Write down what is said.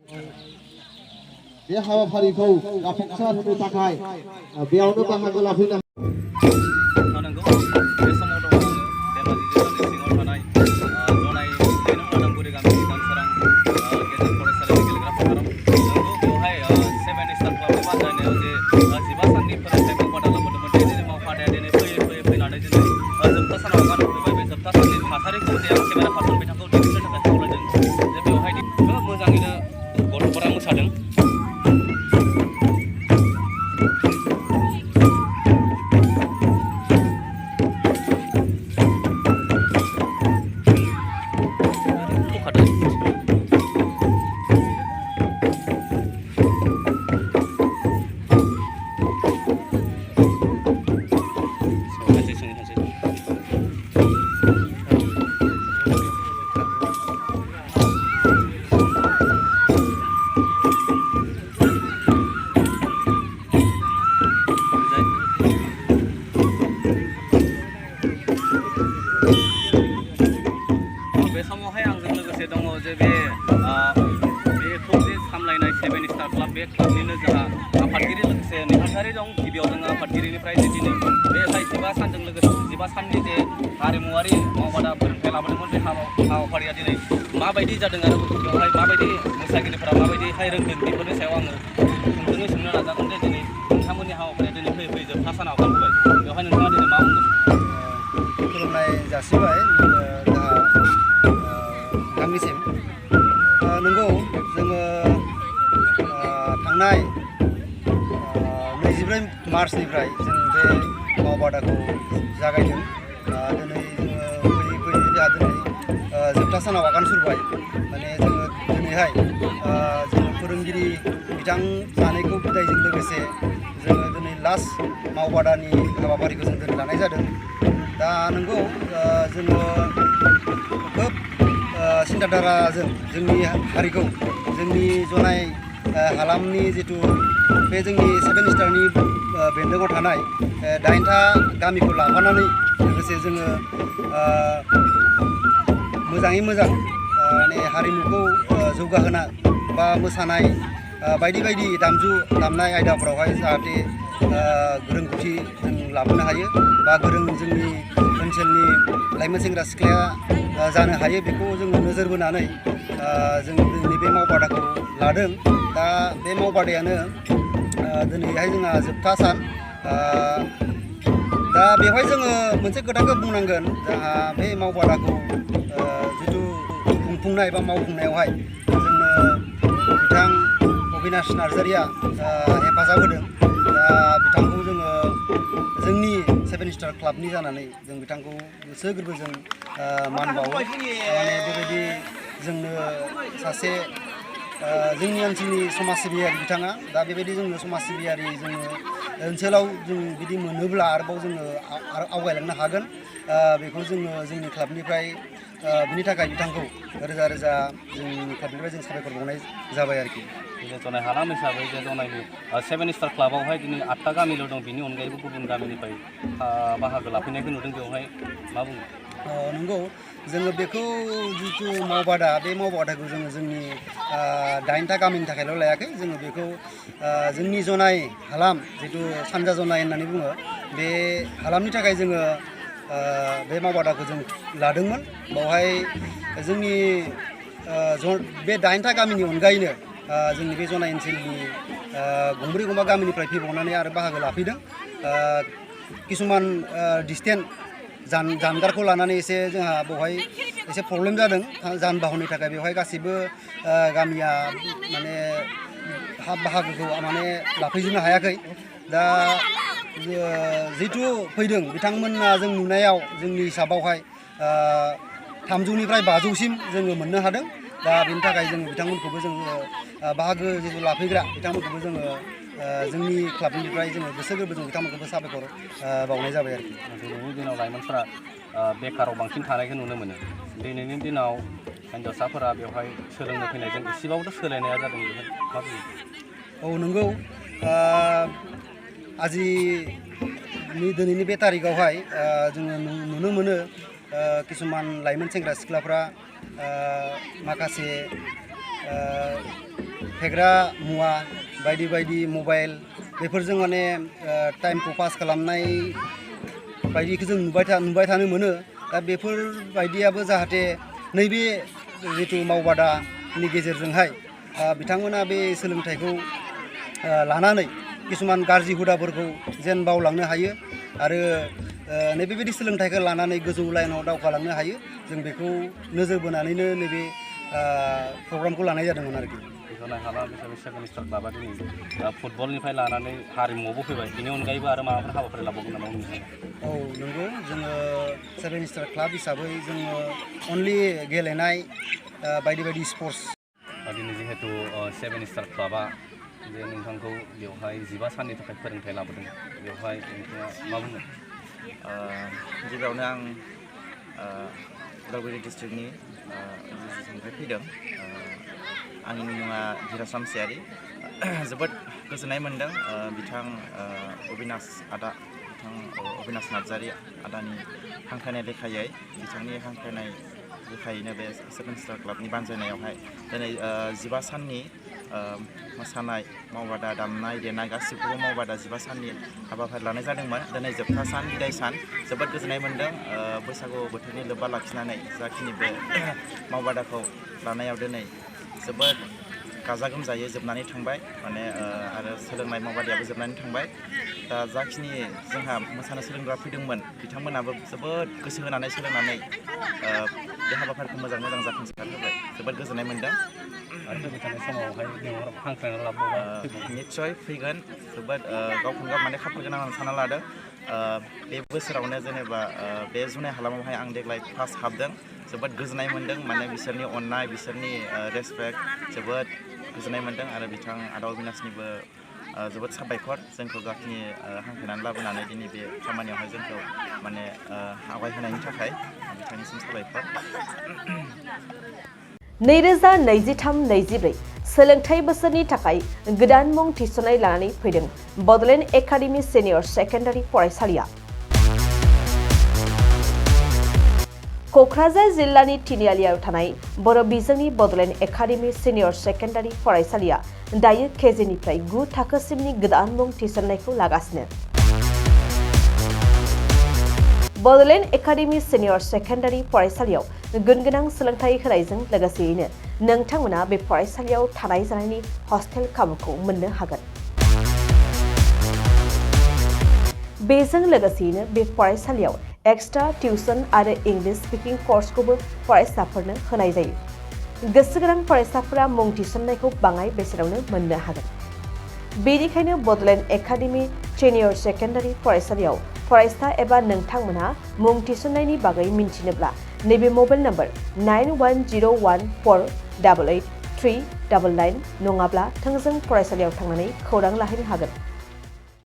बे हाबाफारिखौ जाफुंसार होनो थाखाय बेयावनो बाहागो लाफैनो नंगौ बे समाव दङ आङो धेमाजि जिल्लानि सिङाव थानाय जनाय दैनं लादांगुरि गामिनि दानसोरां गेजेर फरायसालिनि गेलेग्रा फोथाराव नंगौ बेवहाय 7 स्टार क्लाबनि बादायनायाव जे 15 साननि फोरोंथाइ मावबादा लाबोदोंमोन दिनै मावबादाया दिनै फैयै फैनानै दिनै जोबथा सानाव गान होफैबाय बे जोबथा साननि थासारिखौ जे आं केमेरा पार्सन बिथांखौ दिन्थिनो थाखाय खावलायदों जे बेवहाय खोब मोजाङैनो गथ'फोरा मोसादों। बे समावहाय आंजों लोगोसे दङ जे बेखौ जे सामलायनाय 7 स्टार क्लाब बे क्लाबनिनो जोंहा आफादगिरि लोगोसे नेहाथारि दं। गिबियाव जोङो आफादगिरिनिफ्राय जे दिनै बेहाय 15 सानजों लोगोसे 15 साननि जे हारिमुवारि मावबादा फोरोंथाइ लाबोदोंमोन बे हाबाफारिया दिनै माबायदि जादों आरो बेवहाय माबायदि मोसागिरिफोरा माबायदिहाय रोंदों बेफोरनि सायाव आङो थोंजोङै सोंनो नाजागोन जे दिनै नोंथांमोननि हाबाफारिया दिनै फैयै जोबथा सानाव ओंखारबोबाय बेवहाय नोंथाङा दिनै मा बुंगोन? खुलुमनाय जासिबाय नोंथांनिसिम नंगौ जोङो थांनाय 24 मार्चनिफ्राय जों बे मावबादाखौ जागायदों। दिनै जोङो फैयै जोंहा दिनै जोबथा सानाव आगान सुरबाय माने जोङो दिनैहाय जोङो फोरोंगिरि बिथां सानैखौ बिदायजों लोगोसे जोङो दिनै लास्ट मावबादानि हाबाफारिखौ जों दिनै लानाय जादों। दा नंगौ जोङो खोब सिन्थाधाराजों जोंनि हारिखौ जोंनि जनाय हालामनि जिथु बे जोंनि 7 स्टारनि बेन्दोङाव थानाय 8था गामिखौ लाफानानै लोगोसे जोङो मोजाङै मोजां माने हारिमुखौ जौगाहोना बा मोसानाय बायदि बायदि दामजु दामनाय आयदाफोरावहाय जाहाथे रोंगौथि जों लाबोनो हायो बा गोरों जोंनि ओनसोलनि लाइमोन सेंग्रा सिख्लाया जानो हायो बेखौ जोङो नोजोर बोनानै जों दिनै बे मावबादाखौ लादों। दा बे मावबादायानो दिनैहाय जोंहा जोबथा सान। दा बेवहाय जोङो मोनसे खोथाखौ बुंनांगोन जोंहा बे मावबादाखौ जिथु खुंफुंनाय बा मावफुंनायावहाय जोंनो बिथां अबिनाश नार्जारिया हेफाजाब होदों। दा बिथांखौ जोङो जोंनि 7 स्टार क्लाबनि जानानै जों बिथांखौ गोसो गोरबोजों मान बावो। माने बेबायदि जोंनो सासे जोंनि ओनसोलनि समाज सिबियारि बिथाङा दा बेबायदि जोंनो समाज सिबियारि जोङो ओनसोलाव जों बिदि मोनोब्ला आरोबाव जोङो आवगायलांनो हागोन बेखौ जोङो जोंनि क्लाबनिफ्राय बिनि थाखाय बिथांखौ रोजा रोजा जोंनि क्लाबनिफ्राय जों साबायखर बावनाय जाबाय आरोखि। जनाय हालाम हिसाबै जे जनायनि 7 स्टार क्लाबावहाय दिनै 8था गामिल' दं बिनि अनगायैबो गुबुन गामिनिफ्राय बाहागो लाफैनायखौ नुदों बेवहाय मा बुङो? नंगौ जोङो बेखौ जिथु मावबादा बे मावबादाखौ जोङो जोंनि 8था गामिनि थाखायल' लायाखै जोङो बेखौ जोंनि जनाय हालाम जिथु सानजा जनाय होननानै बुङो बे हालामनि थाखाय जोङो बे मावबादाखौ जों लादोंमोन। बावहाय जोंनि बे 8था गामिनि अनगायैनो जोंनि बे जनाय ओनसोलनि गंब्रै गंबा गामिनिफ्राय फैबावनानै आरो बाहागो लाफैदों। किसुमान डिसटेन्स जानगारखौ लानानै एसे जोंहा बेवहाय एसे प्रब्लेम जादों जान बाहननि थाखाय बेवहाय गासैबो गामिया माने बाहागोखौ माने लाफैजोबनो हायाखै। दा जिथु फैदों बिथांमोना जों नुनायाव जोंनि हिसाबावहाय 300निफ्राय 500सिम जोङो मोननो हादों। दा बेनि थाखाय जोङो बिथांमोनखौबो जोङो बाहागो जिथु लाफैग्रा बिथांमोनखौबो जोङो जोंनि क्लाबनिफ्राय जोङो गोसो गोरबोजों बिथांमोनखौबो साबायखर बावनाय जाबाय आरोखि। दिनैनि दिनाव लाइमोनफोरा बेखाराव बांसिन थानायखौ नुनो मोनो। दिनैनि दिनाव हिन्जावसाफोरा बेवहाय सोलोंनो फैनायजों एसेबाबोथ' सोलायनाया जादों बेवहाय मा बुङो? औ नंगौ दिनैनि बे थारिखआवहाय जोङो नुनो मोनो किसुमान लाइमोन सेंग्रा सिख्लाफ्रा माखासे फेग्रा मुवा बायदि बायदि मबाइल बेफोरजों माने टाइमखौ पास खालामनाय बायदिखौ जों नुबाय थानो मोनो। दा बेफोरबायदियाबो जाहाथे नैबे जिथु मावबादानि गेजेरजोंहाय बिथांमोना बे सोलोंथाइखौ लानानै किसुमान गाज्रि हुदाफोरखौ जेन बावलांनो हायो आरो नैबेबायदि सोलोंथाइखौ लानानै गोजौ लाइनाव दावगालांनो हायो जों बेखौ नोजोर बोनानैनो नैबे प्रग्रामखौ लानाय जादोंमोन आरोखि। जानाय हाला बैसागु 7 स्टार क्लाबा दिनै फुटबलनिफ्राय लानानै हारिमुआवबो फैबाय। बेनि अनगायैबो आरो माबाफोर हाबाफारि लाबावगोन नामा उननि? औ नंगौ, जोङो 7 स्टार क्लाब हिसाबै जोङो अनलि गेलेनाय बायदि बायदि स्पर्ट्स। दिनै जिहेतु 7 स्टार क्लाबा जे नोंथांखौ बेवहाय 15 साननि थाखाय फोरोंथाइ लाबोदों, बेवहाय नोंथाङा मा बुंगोन? गिबियावनो आं उदालगुरि डिस्ट्रिक्टनि निफ्राय फैदों। आंनि मुङा धीराज रामसियारि। जोबोद गोजोननाय मोन्दों बिथां अबिनाश नार्जारि आदानि हांख्रायनाय लेखायै, बिथांनि हांख्रायनाय लेखायैनो बे 7 स्टार क्लाबनि बानजायनायावहाय दिनै 15 साननि मोसानाय, मावबादा, दामनाय देनाय गासिबखौबो मावबादा 15 साननि हाबाफारि लानाय जादोंमोन। दिनै जोबथा सान, बिदाय सान। जोबोद गोजोननाय मोन्दों बैसागु बोथोरनि लोब्बा लाखिनानै जाखिनि बे मावबादाखौ लानायाव दिनै जोबोद गाजा गोमजायै जोबनानै थांबाय, माने आरो सोलोंनाय मावबादायाबो जोबनानै थांबाय। दा जाखिनि जोंहा मोसानो सोलोंग्रा फैदोंमोन बिथांमोनाबो जोबोद गोसो होनानै सोलोंनानै बे हाबाफारिखौ मोजां जाफुंसार होबाय। जोबोद गोजोननाय मोन्दों। आरो फैबाय थानाय समावहाय हांख्रायना लाबोबाय निस्सय फैगोन। जोबोद गावखौनो गाव माने खाफाल गोनां आं सानना लादों। बे बोसोरावनो जेनेबा बे जुनाय हालामावहाय आं देग्लाय फार्स्ट हाबदों। जोबोद गोजोननाय मोन्दों, माने बिसोरनि अननाय, बिसोरनि रेसपेक्ट जोबोद गोजोननाय मोन्दों। आरो बिथां आदा अबिनाशनिबो जोबोद साबायखर, जोंखौ जाखिनि हांख्रायनानै लाबोनानै दिनै बे खामानियावहाय जोंखौ माने आवगायहोनायनि थाखाय बिथांनिसिम साबायखर। 2023-24 सोलोंथाइ बोसोरनि थाखाय गोदान मुं थिसननाय लानानै फैदों बड'लेण्ड एकाडेमि सिनियर सेकेन्डारि फरायसालिया। क'क्राझार जिल्लानि तिनिआलियाव थानाय बर' बिजोंनि बड'लेण्ड एकाडेमि सिनियर सेकेन्डारि फरायसालिया दायो केजिनिफ्राय 9 थाखोसिमनि गोदान मुं थिसननायखौ लागासिनो। बड'लेण्ड एकाडेमि सिनियर सेकेन्डारि फरायसालियाव गुनगोनां सोलोंथाइ होनायजों लोगोसेयैनो नोंथांमोना बे फरायसालियाव थानाय जानायनि हस्टेल खाबुखौ मोननो हागोन। बेजों लोगोसेयैनो बे फरायसालियाव एक्सट्रा टिउसन आरो इंलिश स्पिकिं कर्सखौबो फरायसाफोरनो होनाय जायो। गोसो गोनां फरायसाफोरा मुं थिसननायखौ बाङाय बेसेनावनो मोननो हागोन। बेनिखायनो बड'लेण्ड एकाडेमि सिनियर सेकेन्डारि फरायसालियाव फरायसा एबा नोंथांमोनहा मुं थिसननायनि बागै मिन्थिनोब्ला नैबे मबाइल नम्बर 9101488399 नङाब्ला थोंजों फरायसालियाव थांनानै खौरां लाहैनो हागोन।